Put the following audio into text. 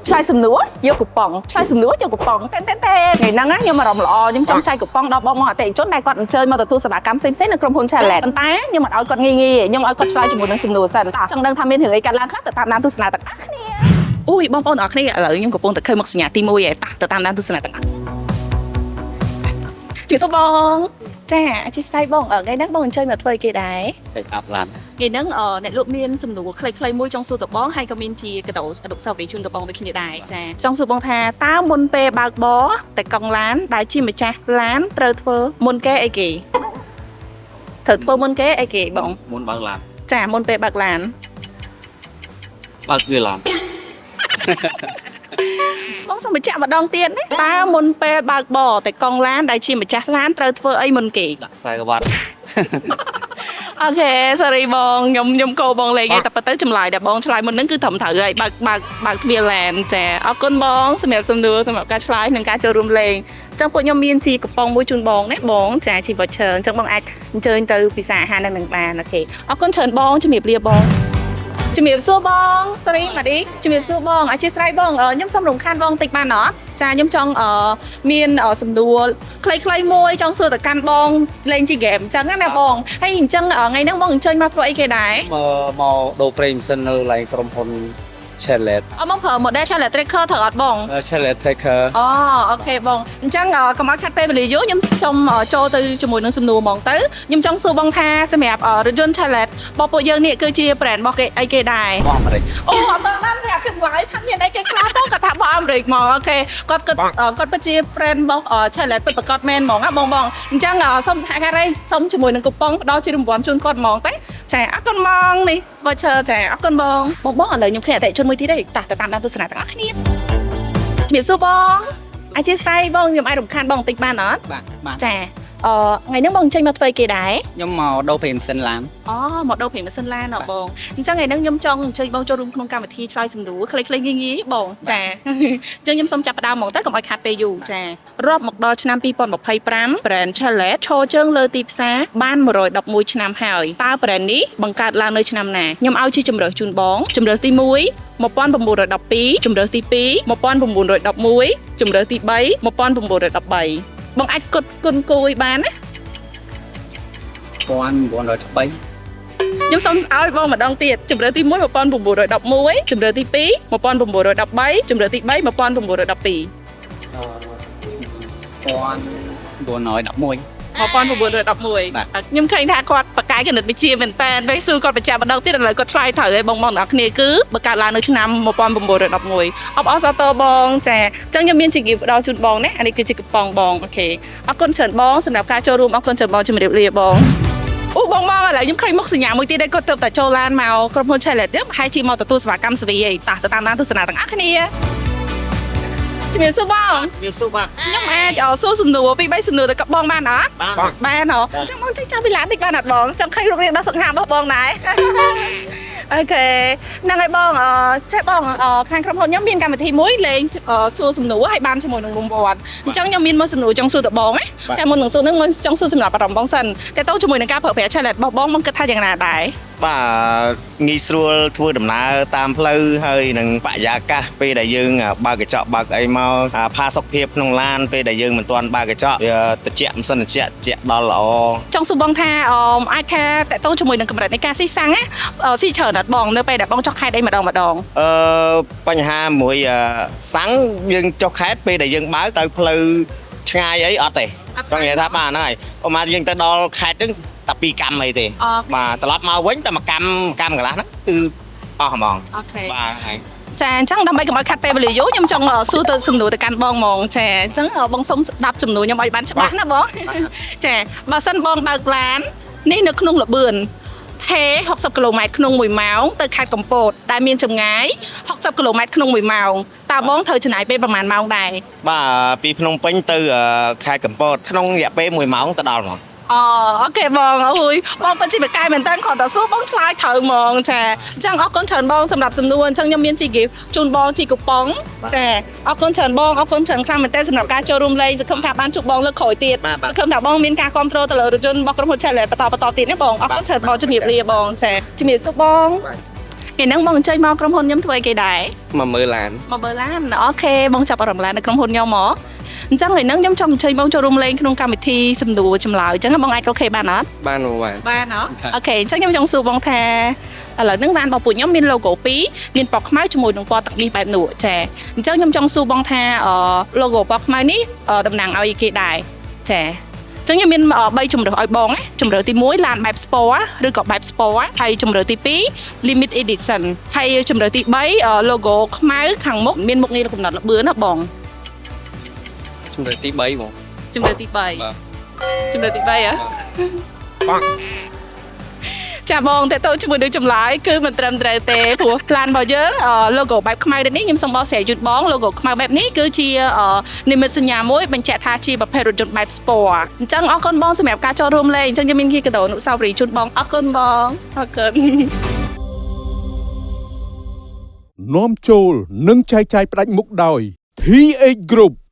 ឆ្លើយសំណួរយកគូប៉ុងឆ្លើយសំណួរយកគូប៉ុងតែនតែនតែនថ្ងៃហ្នឹងណាខ្ញុំអារម្មណ៍ល្អខ្ញុំចង់ចែកគូប៉ុងដល់បងមកអតិថិជនដែលគាត់អញ្ជើញមកទទួលសេវាកម្មផ្សេងៗនៅក្រុមហ៊ុន Challenge ប៉ុន្តែខ្ញុំអត់ឲ្យគាត់ងាយងាយទេខ្ញុំឲ្យគាត់ឆ្លើយជាមួយនឹងសំណួរសិនតោះចង់ដឹងថាមានរឿងអីកើតឡើងខ្លះទៅតាមដានទស្សនាទាំងអស់គ្នាអូយបងប្អូនអរគ្នាឥឡូវខ្ញុំកំពុងតែឃើញមុខសញ្ញាទី1ឯតោះទៅតាមដានទស្សនាទាំងអស់ជម្រាបសួរបងចាអធិស្ឋានបងអឺថ្ងៃហ្នឹងបងអញ្ជើញមកធ្វើអីគេដែរ check up ឡាន ថ្ងៃហ្នឹងអ្នកលក់មានសំណួរខ្លីៗមួយចង់សួរតបងហើយក៏មានជាកដោអនុស្សាវរីយ៍ជូនតបងដូចគ្នាដែរចាចង់សួរបងថាតើមុនពេលបើកបរតែកង់ឡានដែលជាម្ចាស់ឡានត្រូវធ្វើមុនគេអីគេត្រូវធ្វើមុនគេអីគេបង មុនបើកឡាន ចាមុនពេលបើកឡាន បើកទ្វារឡាន បងសូមបញ្ជាក់ម្ដងទៀតណាតើមុនពេលបើកបរតែកង់ឡានដែលជាម្ចាស់ឡានត្រូវធ្វើអីមុនគេ ដាក់ខ្សែក្រវ៉ាត់ OK sorry បងខ្ញុំកោបងលេងឯងតែប៉ុន្តែចម្លើយដែលបងឆ្លើយមុនហ្នឹងគឺត្រឹមត្រូវហើយបើកបើកបើកទ្វារឡានចាអរគុណបងសម្រាប់សំណួរសម្រាប់ការឆ្លើយនិងការចូលរួមលេងអញ្ចឹងពួកខ្ញុំមានជាកំប៉ុងមួយជូនបងណាបងចាជា voucher អញ្ចឹងបងអាចអញ្ជើញទៅពិសាអាហារនៅនឹងបាន OK អរគុណច្រើនបងជំរាបលាបងជំរាបសួរបង sorry ម៉ាឌីជំរាបសួរបងអធិស្ឋានបងខ្ញុំសូមរំខានបងតិចបានអត់ចាខ្ញុំចង់មានសំណួរខ្លីៗមួយចង់សួរទៅកាន់បងលេងជាហ្គេមអញ្ចឹងណាបងហើយអញ្ចឹងថ្ងៃហ្នឹងបងអញ្ជើញមកធ្វើអីគេដែរ មកមកដូរប្រេងម៉ាស៊ីននៅកន្លែងក្រុមហ៊ុន Chevrolet អត់បងប្រើ model Chevrolet Tracker ត្រូវអត់បង Chevrolet Tracker អូ OK បងអញ្ចឹងកុំឲ្យខាត់ពេលវេលាយូរខ្ញុំសូមចូលទៅជាមួយនឹងសំណួរហ្មងទៅខ្ញុំចង់សួរបងថាសម្រាប់រថយន្ត Chevrolet របស់ពួកយើងនេះគឺជា brand របស់គេអីគេដែរ របស់អាមេរិក អូអត់បានប្រាប់គេម្លាយថាមានអីគេខ្លះបងគាត់ថារបស់អាមេរិកហ្មង OK គាត់គាត់គាត់ពិតជា friend របស់ Chevrolet ពិតប្រាកដមែនហ្មងណាបងបងអញ្ចឹងសូមសហការីសូមជាមួយនឹងគូប៉ុងផ្ដល់ជារង្វាន់ជូនគាត់ហ្មងតែចាអរគុណហ្មងនេះ voucher ចាអរគុណបងបងបងឥឡូវខ្ញុំឃើញអតិថិជនមួយទៀតទេតោះទៅតាមដានទស្សនាទាំងអស់គ្នាជំរាបសួរបងអធិស្ឋានបងខ្ញុំអាចរំខានបងបន្តិចបានអត់ បាទបាទ ចាអឺថ្ងៃហ្នឹងបងអញ្ជើញមកធ្វើអីគេដែរ ខ្ញុំមកដូរប្រេងម៉ាស៊ីនឡាន អូមកដូរប្រេងម៉ាស៊ីនឡានហ៎បងអញ្ចឹងថ្ងៃហ្នឹងខ្ញុំចង់អញ្ជើញបងចូលរួមក្នុងកម្មវិធីឆ្លើយសំណួរខ្លីៗងាយៗបងចាអញ្ចឹងខ្ញុំសូមចាប់ផ្ដើមហ្មងទៅកុំឲ្យខាតពេលយូរចារាប់មកដល់ឆ្នាំ2025 brand Chevrolet ឈរជើងលើទីផ្សារបាន111ឆ្នាំហើយតើ brand នេះបង្កើតឡើងនៅឆ្នាំណាខ្ញុំឲ្យជាជម្រើសជូនបងជម្រើសទី1 1912ជម្រើសទី2 1911ជម្រើសទី3 1913បងអាចគត់គុណគួយបានណា 1913 ខ្ញុំសូមឲ្យបងម្ដងទៀតជម្រើសទី1 1911ជម្រើសទី2 1913ជម្រើសទី3 1912 1911 1911 បាទ ខ្ញុំឃើញថាគាត់បកកាយគណិតវិទ្យាមែនតើពេលសួរគាត់បញ្ជាក់ម្ដងទៀតឥឡូវគាត់ឆ្លើយត្រូវហើយបងបងទាំងអស់គ្នាគឺបង្កើតឡើងនៅឆ្នាំ1911អបអរសាទរបងចាអញ្ចឹងខ្ញុំមានជា gift ផ្ដល់ជូនបងណាអានេះគឺជាកំប៉ុងបង OK អរគុណច្រើនបងសម្រាប់ការចូលរួមអរគុណច្រើនបងជំរាបលាបងអូបងបងឥឡូវខ្ញុំឃើញមុខសញ្ញាមួយទៀតដែរគាត់ទៅតែចូលឡានមកក្រុមហ៊ុន Chevrolet ទៀតប្រហែលជាមកទទួលសេវាកម្មសេវីឯងតោះទៅតាមដានទស្សនាទាំងអស់គ្នាជំរាបសួរបង មានសួរបាទ ខ្ញុំអាចសួរសំណួរពីរបីសំណួរទៅកបងបានអត់ បាន បានហ៎អញ្ចឹងបងចេញចាំពីឡានតិចបានអត់បងចង់ឃើញរូបរាងដ៏សង្ហារបស់បងដែរ OK ហ្នឹងហើយបងចេះបងខាងក្រុមហ៊ុនខ្ញុំមានកម្មវិធីមួយលេងសួរសំណួរឲ្យបានជាមួយនឹងរង្វាន់អញ្ចឹងខ្ញុំមានមួយសំណួរចង់សួរទៅបងណាចាមុននឹងសួរហ្នឹងមុនចង់សួរសម្រាប់អារម្មណ៍បងសិនតើតើជាមួយនឹងការប្រើប្រាស់ Chevrolet របស់បងបងគិតថាយ៉ាងណាដែរ បាទងាយស្រួលធ្វើដំណើរតាមផ្លូវហើយនឹងបរិយាកាសពេលដែលយើងបើកកញ្ចក់បើកអីមកអាផាសុកភាពក្នុងឡានពេលដែលយើងមិនទាន់បើកកញ្ចក់វាត្រជាក់មិនសិនត្រជាក់ត្រជាក់ដល់ល្អ ចង់សួរបងថាអាចថាតើតើជាមួយនឹងកម្រិតនៃការស៊ីសាំងណាស៊ីច្រើនអត់បងនៅពេលដែលបងចុះខេត្តអីម្ដងម្ដង អឺបញ្ហាមួយសាំងយើងចុះខេតពេលដែលយើងបើកទៅផ្លូវឆ្ងាយអីអត់ទេចង់និយាយថាបាទហ្នឹងហើយឧបមាយើងទៅដល់ខេត្តហ្នឹងតែពីរកម្មអីទេបាទត្រឡប់មកវិញតែមួយកម្មកម្មកន្លះហ្នឹងគឺអស់ហ្មង OK បាទហើយ ចាអញ្ចឹងដើម្បីកុំឲ្យខាត់ពេលវេលាយូរខ្ញុំចង់សួរទៅសំណួរទៅកាន់បងហ្មងចាអញ្ចឹងបងសូមស្ដាប់សំណួរខ្ញុំឲ្យបានច្បាស់ណាបងចាបើសិនបងបើកឡាននេះនៅក្នុងលបឿនថេ60គីឡូម៉ែត្រក្នុង1ម៉ោងទៅខេត្តកំពតដែលមានចម្ងាយ60គីឡូម៉ែត្រក្នុង1ម៉ោងតើបងត្រូវចំណាយពេលប្រហែលម៉ោងដែរ បាទពីភ្នំពេញទៅខេត្តកំពតក្នុងរយៈពេល1ម៉ោងទៅដល់ហ្មង អូ OK បងអូយបងពិតជាបកកែមែនតើគ្រាន់តែសួរបងឆ្លើយត្រូវហ្មងចាអញ្ចឹងអរគុណច្រើនបងសម្រាប់សំណួរអញ្ចឹងខ្ញុំមានជា gift ជូនបងជាគូប៉ុងចាអរគុណច្រើនបងអរគុណច្រើនខ្លាំងមែនតើសម្រាប់ការចូលរួមលេងសង្ឃឹមថាបានជួបបងលើកក្រោយទៀត បាទបាទ សង្ឃឹមថាបងមានការគ្រប់គ្រងទៅលើរថយន្តរបស់ក្រុមហ៊ុន Chevrolet បន្តបន្តទៀតណាបងអរគុណច្រើនបងជំរាបលាបងចាជំរាបសួរបង ថ្ងៃហ្នឹងបងអញ្ជើញមកក្រុមហ៊ុនខ្ញុំធ្វើអីគេដែរ មកមើលឡាន មកមើលឡាន OK បងចាប់អារម្មណ៍ឡាននៅក្រុមហ៊ុនខ្ញុំហ៎អញ្ចឹងថ្ងៃហ្នឹងខ្ញុំចង់អញ្ជើញបងចូលរួមលេងក្នុងកម្មវិធីសំណួរចម្លើយអញ្ចឹងបងអាច OK បានអត់ បានមកបាន បានហ៎ OK អញ្ចឹងខ្ញុំចង់សួរបងថាឥឡូវហ្នឹងឡានរបស់ពួកខ្ញុំមាន logo 2មានពណ៌ខ្មៅជាមួយនឹងពណ៌ទឹកមាសបែបនោះចាអញ្ចឹងខ្ញុំចង់សួរបងថាអឺ logo ពណ៌ខ្មៅនេះអឺតំណាងឲ្យគេដែរចាអញ្ចឹងខ្ញុំមាន3ជម្រើសឲ្យបងណាជម្រើសទី1ឡានបែប sport ឬក៏បែប sport ហើយជម្រើសទី2 limit edition ហើយជម្រើសទី3អឺ logo ខ្មៅខាងមុខមានមុខងារកំណត់ល្បឿនណាបង ជំរឿទី3បង ជម្រើសទី3 បាទ ជម្រើសទី3ហ៎ចាបងតើតើជាមួយនឹងចម្លើយគឺមិនត្រឹមត្រូវទេព្រោះឡានរបស់យើងអឺ logo បែបខ្មៅនេះខ្ញុំសូមបកស្រាយជូនបង logo ខ្មៅបែបនេះគឺជាអឺនិមិត្តសញ្ញាមួយបញ្ជាក់ថាជាប្រភេទរថយន្តបែប sport អញ្ចឹងអរគុណបងសម្រាប់ការចូលរួមលេងអញ្ចឹងយើងមានគីកាដូអនុស្សាវរីយ៍ជូនបងអរគុណបងអរគុណ នាំចូលនិងចែកចាយផ្ដាច់មុខដោយ TH Group។